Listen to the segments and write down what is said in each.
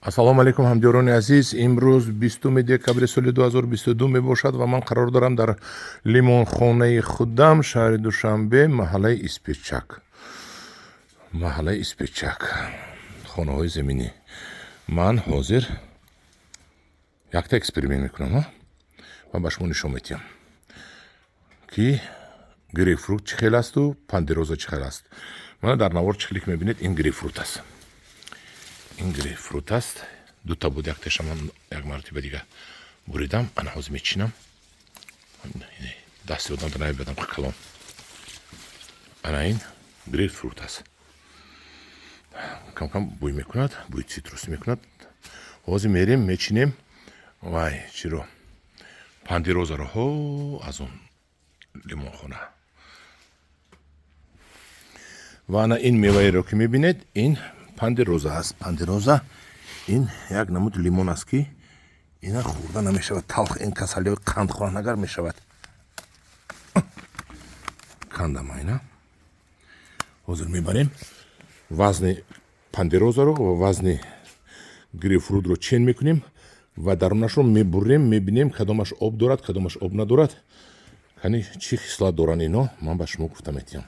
Ассалому алайкум, ҳамдиёрони азиз. Имрӯз 20 декабри соли 2022 мебошад ва ман қарор дорам дар лимонхонаи худам, шаҳри Душанбе, маҳаллаи Испирчак. Маҳаллаи Испирчак, хонаҳои заминӣ. Ман ҳозир якта эксперимент мекунам ва ба шумо нишон медиҳам, ки грейпфрут чӣ хел асту пандероза чӣ хел аст. Мана дар навор чӣ хеле ки мебинед, ин грейпфрут аст. Ин грейпфрут аст. Дута буд, якташа ман як маротиба дига буридам. Ана ҳозир мечинам. Дасти одам намебадам, калон. Ана ин грейпфрут аст. Кам-кам бӯй мекунад, бӯи цитрус мекунад. Ҳозир мерем, мечинем. Вай, чиро? Пандерозаро ҳо аз он лимонхона. Ва ана ин меваеро ки мебинед, ин пандероза аст. Пандероза ин як намуд лимон аст, ки ина хӯрда намешавад, талх, ин касалиҳои қандхӯранагар мешавад. Кандам айна. Ҳозир мебарем вазни пандерозаро ва вазни грейпфрутро чен мекунем ва дарунашро мебурем, мебинем, кадомаш об дорад, кадомаш об надорад. Кани чӣ хислат доранд ино, ман ба шумо гуфта метиҳам.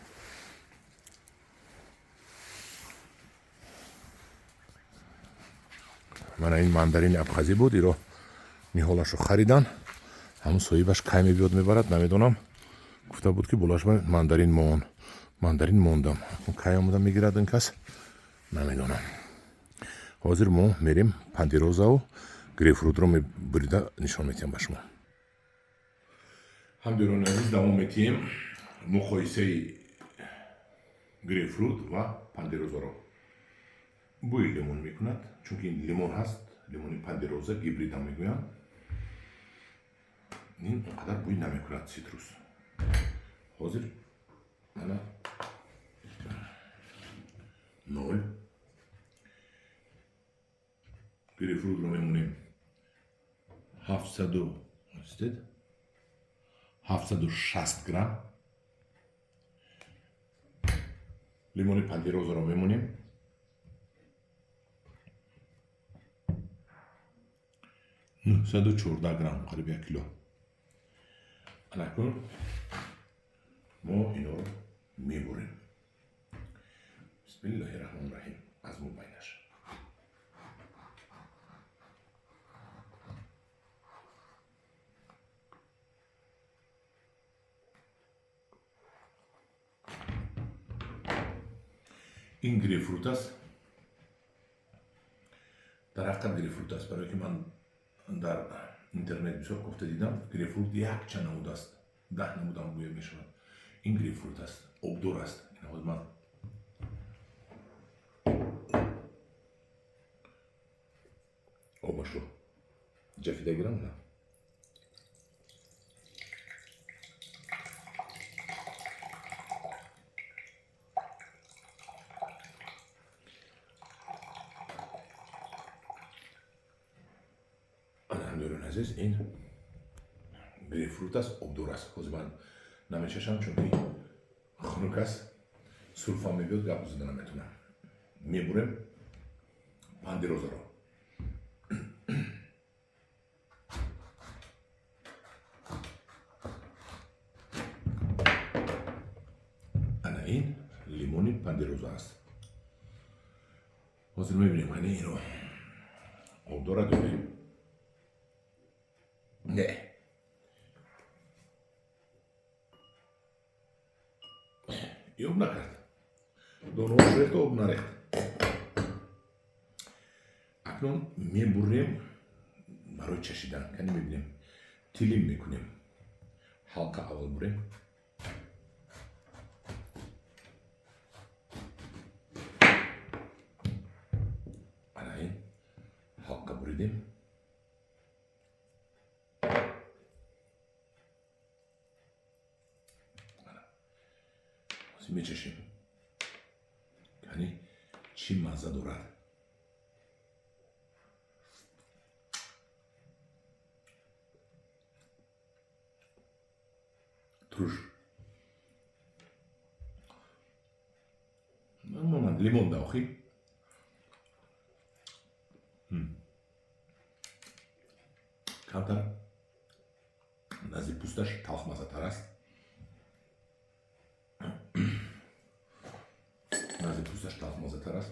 Мана ин мандарини абхазӣ буд, иро ниҳолашро харидан. Ҳамун соҳибаш кай мебиёд мебарад, намедонам. Гуфта буд, ки болаш мандарин мон. Мандарин мондам. Кай омада мегирад ин кас, намедонам. Ҳозир мо мерем пандерозаву грейпфрутро мебурида нишон медиҳам ба шумо. Ҳамдиёрони азиз, давом медиҳем муқоисаи грейпфрут ва пандерозаро. Бӯи лимон мекунад, чунки ин лимон ҳаст, лимони пандероза, гибрид ҳам мегӯянд. Ин он қадар бӯй намекунад цитрус. Ҳозир мана 0 грейпфрутро мемонем 760 грамм. Лимони пандерозаро мемонем 914 грамм, қариб 1 кило. Анакун мо иноро мебурем. Бисмиллоҳи раҳмони раҳим. Аз мобайнаш. Ин грейпфрут аст. Дар ҳақиқат грейпфрут аст, барое ки ман дар интернет бисёр кофта дидам, грейпфрут якчанд намуд аст, 10 намудам гӯя мешавад. Ин грейпфрут аст, обдор аст. Ин ҳозир ман обашро ҷафида гирам, на. Ҳамдиёрони азиз, ин грейпфрут аст, обдор аст. Ҳозир ман намечашам, чунки хунук аст, сулфа мебиёд, гап зада наметавонам. Мебурем пандерозаро. Ана ин лимони пандероза аст. Ҳозир мебинем, кани ино об дорад ё не. Не. И об накард. Донаҳош рехт, об нарехт. Акнун мебурем барои чашидан. Кани мебинем. Тилим мекунем. Ҳалқа аввал бурем. Ана ин ҳалқа буридем. Мечашем. Кани чӣ мазза дорад. Туруш. Монанд лимон да охи. Камтар назди пӯсташ талхмаззатар аст, назди пӯсташ талхмаззатар аст.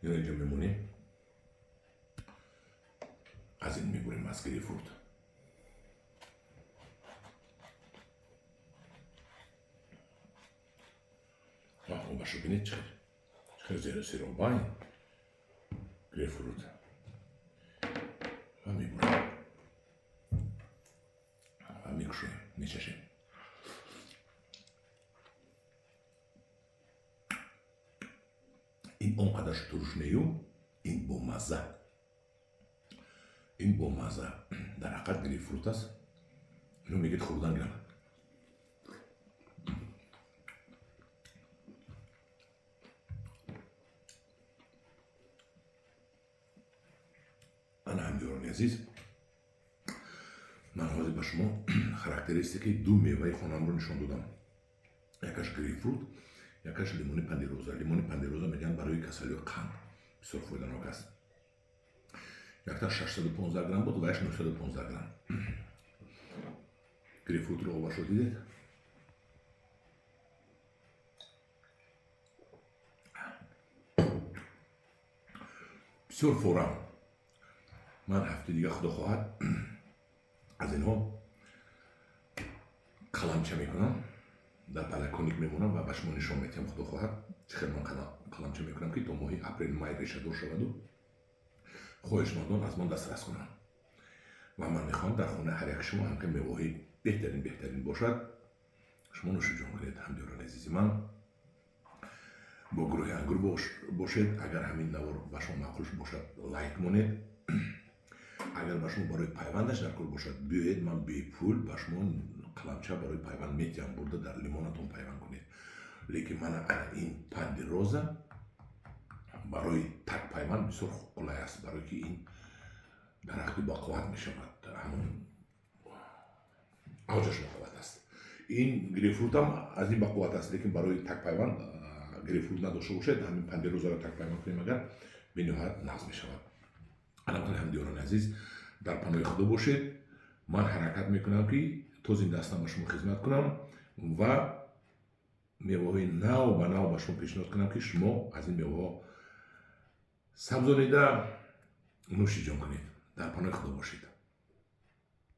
Ино инҷо мемонем, аз ин мебурем, аз грейпфрут. Обашо бинед, чӣ хел зеро сероба ин грейпфрут. Ва мебурем ва мекушоем, мечашем. Ин он қадар туруш нею, ин бомазза, ин бомазза. Дар ҳақиқат грейпфрут аст. Ино мегӯяд, хӯрдан гирам. Ана, ҳамдиёрони азиз, ман ҳозир ба шумо характеристикаи ду меваи хонамро нишон додам: якаш грейпфрут, якаш лимони пандероза. Лимони пандероза мегӯянд, барои касалиҳои қанд бисёр фоиданок аст. Якта 615 грамм буд, ваяш 915 грамм. Грейпфрутро обашро дидед. Бисёр форам. Ман ҳафтаи дига, худо хоҳад, аз инҳо қаламча мекунам, дар подоконник мемонам ва ба шумо нишон медиҳам, худо хоҳад, чӣ хел ман қаламча мекунам, ки то моҳи апрел, май решадор шаваду хоҳишмандон аз ман дастрас кунанд. Ва ман мехоҳам, дар хонаи ҳар як шумо ҳамка мевоҳои беҳтарин, беҳтарин бошад, шумо нӯшиҷон кунед. Ҳамдиёрони азизи ман, бо гурӯҳи Ангур бошед. Агар ҳамин навор ба шумо маъқул бошад, лайк монед. Агар ба шумо барои пайвандаш дар кор бошад, биёед, ман бепул ба шумо қаламча барои пайванд метиҳам, бурда дар лимонатон пайванд кунед. Лекин мана ана ин пандероза барои так пайванд бисёр қулай аст, барое ки ин дарахти бақувват мешавад, ҳамон авҷаш бақувват аст. Ин грейпфрутам аз ин бақувват аст, лекин барои так пайванд грейпфрут надошта бошед, ҳамин пандерозаро так пайванд кунем агар, бениҳоят нағз мешавад. Алҳамдулилла, ҳамдиёрони азиз, дар паноҳи Худо бошед. Ман ҳаракат мекунам, ки то зинда ҳастам, ба шумо хизмат кунам ва меваҳои нав ба нав ба шумо пешниҳод кунам, ки шумо аз ин меваҳо сабзонида нӯшиҷон кунед. Дар паноҳи Худо бошед.